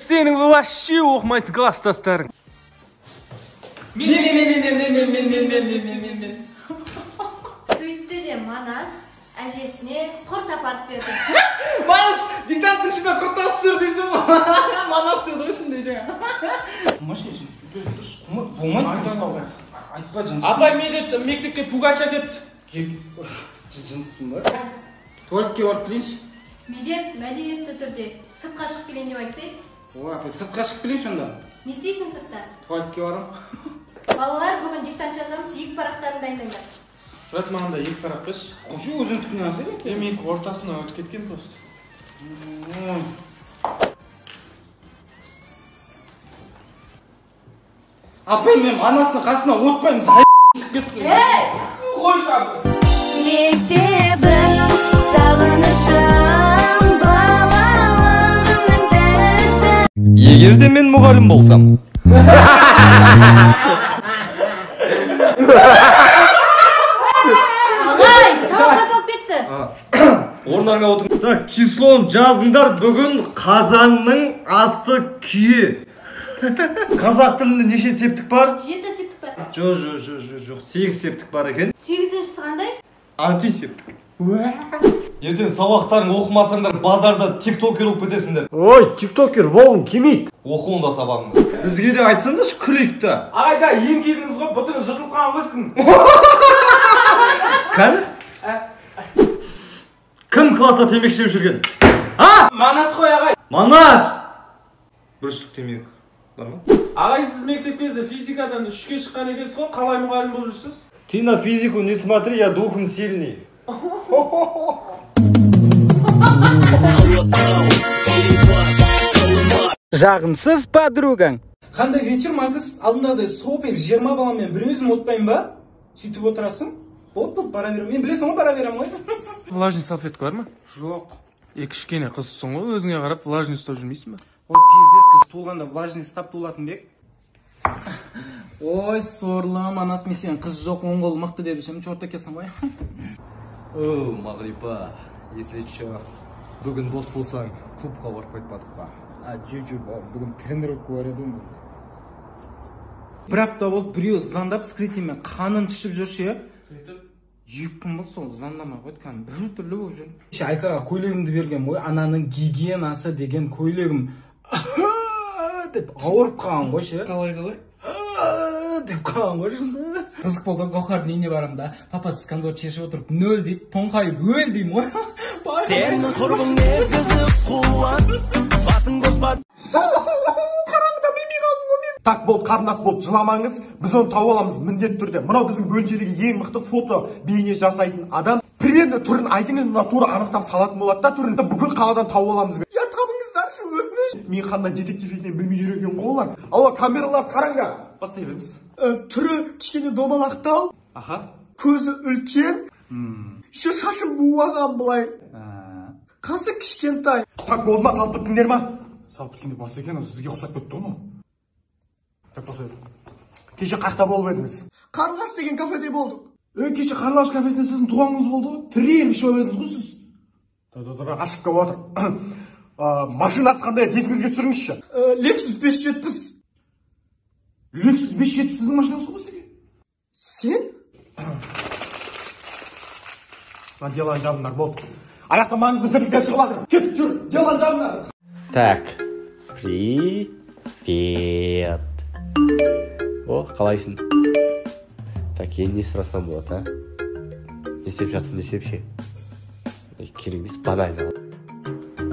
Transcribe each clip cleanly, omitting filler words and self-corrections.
Сенің вообще оқымайтын класстастарың. Мен мен мен мен мен мен мен мен мен мен мен мен. Сөйтті де Манас әжесіне құрт апарып берді. Манас диктанттың ішінде құрт тасып жүр дейсің ғой. Манас деді ғой ішінде жаңа. Болмайды. Айтпа жыныс. Апай Медет мектепке пугач әкепті. Жыныссың ба? Туалетке барып келейінші. Медет мәдениетті түрде сыртқа шығып келейін деп айтсай. Ой, апай, сыртқа шығып келейінші онда. Не істейсің сыртта? Туалетке барам. Балалар, бүгін диктант жазамыз, екі парақтарын дайындаңдар. Брат, маған да екі парақ берші. Қойшы, өзің түкіне алсай екен. Менікі ортасынан өтіп кеткен просто. Апай, мен анасының қасына отпаймын, шығып кеттім. Ей! Қойшы, апай. Мектебім, сағынышым, балалығымның тәңірісі. Егер де мен мұғалім болсам. Ағай, сабақ басталып кетті. Орындарыңа отырыңдар. Так, числон жазыңдар, бүгін қазанның асты күйі. Қазақ тілінде неше септік бар? 7 септік бар. Жоқ, жоқ, жоқ, жоқ, 8 септік бар екен. 8-шісі қандай? Антисептік. Ертең сабақтарың оқымасаңдар базарда тиктокер болып кетесіңдер. Ой, тиктокер болғым келмейді. Оқы онда сабағыңды. Бізге де айтсаңдаршы, күлейік та. Ағай, да, ең келдіңіз ғой, бұтыңыз жыртылып қалған ғой сіздің. Кәні? Кім класста темекі шегіп жүрген? А? Манас қой, ағай. Манас! Бір штук темекі бар ма? Ағай, сіз мектеп кезінде физикадан 3-ке шыққан екенсіз ғой, қалай мұғалім болып жүрсіз? Ты на физику не смотри, я духом сильный. Жағымсыз подругаң. Қандай вечер, Макс? Алдындағыдай сопиып 20 баламен бір өзім отпаймын ба? Сөйтіп отырасың? Болды, болды, бара беремін. Мен білесің ғой, бара беремін ғой. Влажный салфетка бар ма? Жоқ. Кішкене қызсың ғой, өзіңе қарап влажный ұстап жүрмейсің ба? Ой, пиздец, қыз туылғанда влажный ұстап туылатын бек. Ой, сорлы, Манас, мен сен қыз жоқ, оң қол мықты деп ішім, чорт екенсің ғой. О, Мағрипа, если чё, бүгін бос болсаң, клубқа барып қайтпадық па? А, жо-жо, бүгін тренировка бар еді ғой. Бір апта болды, біреу звондап, скрытыймен қанын ішіп жүр ше. 2 күн болды, сол звондамай қойды, кәдімгі бір түрлі болып жүр. Кеше Айкаға көйлегімді берген ғой, ананың гигиенасы деген көйлегім деп ауырып қалған ғой ше. Қалай, қалай? Деп қалған ғой. Қызық болды, Гауһардың үйіне барамын да, папасы кондор шешіп отырып, нөл дейді, тоңқайып өл деймін ғой. Сенің құрбың негізі қуан, басың қоспа. Қараңғыда білмей қалдым ғой мен. Так, болды, қарындас, болды, жыламаңыз, біз оны тауып аламыз міндетті түрде. Мынау біздің бөлімшедегі ең мықты фото бейне жасайтын адам. Примерно түрін айтыңыз, мына тура анықтап салатын болады да түрін. Бүкіл қаладан тауып аламыз. Я, табыңыздаршы, өтініш. Мен қандай детектив екенін білмей жүр екен ғой олар. Алла, камераларды қараңдар. Бастай беріңіз. Түрі кішкене домалақтау. Аха. Көзі үлкен. Еще шашы буаған былай. Қасы кішкентай. Так, болды ма, салып біттіңдер ма? Салып біткенде бас екен, сізге ұқсап кетті ғой. Так, тоқтай. Кеше қақта болып едіңіз? Қарлығаш деген кафеде болдық. Кеше Қарлығаш кафесінде сіздің туған күніңіз болды ғой. Тіреліп ішіп алып едіңіз ғой сіз. Тұра, ошибка болып отыр. Машинасы қандай еді, есіңізге түсіріңізші. Lexus 570. Lexus 570 сіздің машинаңыз ғой сізге? Сен? Мына деланы жабыңдар, болды. Аяқта маңызды тірліктер шығып жатыр. Кетіп жүр, деланы жабыңдар. Так, привет. О, қалайсың? Так, енді не сұрасам болады, а? Не істеп жатсың десем ше? Керек емес, банально.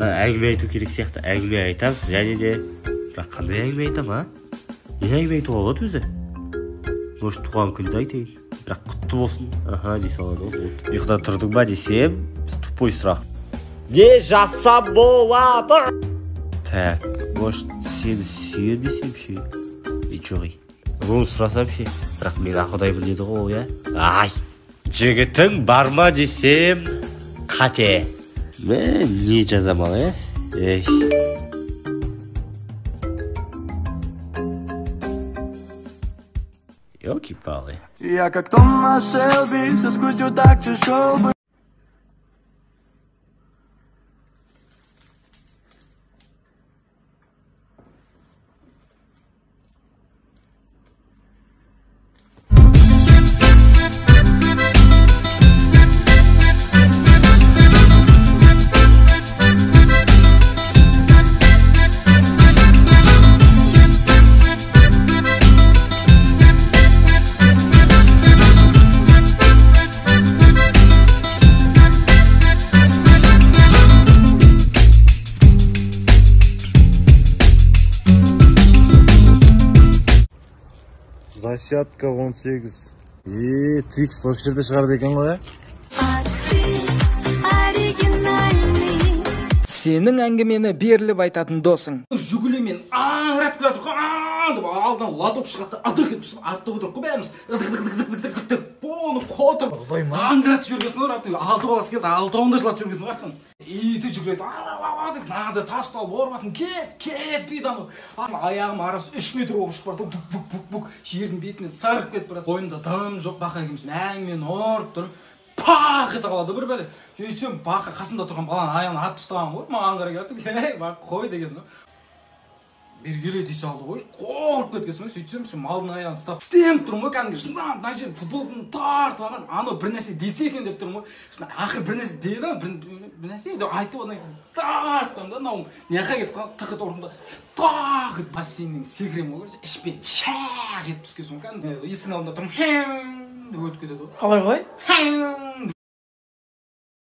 Әңгіме айту керек сияқты, әңгіме айтамыз, және де... Бірақ қандай әңгіме айтам, а? Не әңгіме айтуға болады өзі? Может, туған күнді айтайын. Бірақ құтты болсын. Аха, дей салады ғой, болды. Ұйқыдан тұрдың ба десем, тупой сұрақ. Не жасап болады? Так, может, сені сүйем десем ше? Жоқ, ей. Оны сұрасам ше? Бірақ мен ақұдаймын деді ғой ол, иә? Ай! Жігітің бар ма десем, қате. Мен не жазам ал, ә? Ей. Ёлки-палы. Я как Томас Шелби, соскучу так чешел бы. Площадка 18. Е, Твикс осы жерде шығарды екен ғой, ә? Оригинальный. Сенің әңгімені беріліп айтатын досың. Жигулимен аңырап келе жатыр ғой, деп алдынан лоток шығады да, ыдық етіп түсіп, артта отырып қой бәріміз. Ыдық ыдық ыдық ыдық ыдық ыдық полный қотыр. Аңыратып жібергенсің ғой, артынан алты баласы келді, алтауын да жылатып жібергенсің ғой артынан. Иті жүгіреді, деп мынандай тасты алып ұрып, кет, кетпейді анау. Аяғым арасы 3 метр болып ұшып барды, бук бук бук бук жердің бетінен сырғып кетіп барады. Қойнымда дым жоқ, бақа екеуміз әңгімені ұрып тұрмын. Пах ете қалады бір бәле. Сөйтсем, бақа қасымда тұрған баланың аяғын атып тастаған ғой, маған қарай келатыр. Ей, бақ қой дегенсің ғой. Бергеле дей салды ғой, қорқып кеткенсің ғой. Сөйтсем, сен малдың аяғын ұстап тістеніп тұрмын ғой, кәдімгі жылдам мына жерін футболканы тартып алған, анау бір нәрсе десе екен деп тұрмын ғой. Сосын ақыры бір нәрсе деді, бір нәрсе деп айтты, одан кейін тарттым да, мынау мына жаққа кетіп қалды, тық етіп ұрдым да, тақ етіп бассейннен секіремін ғой, ішпен шақ етіп түскенсің ғой, кәдімгі есіктің алдында тұрмын, хәң деп өтіп кетеді ғой. Қалай, қалай? Хәң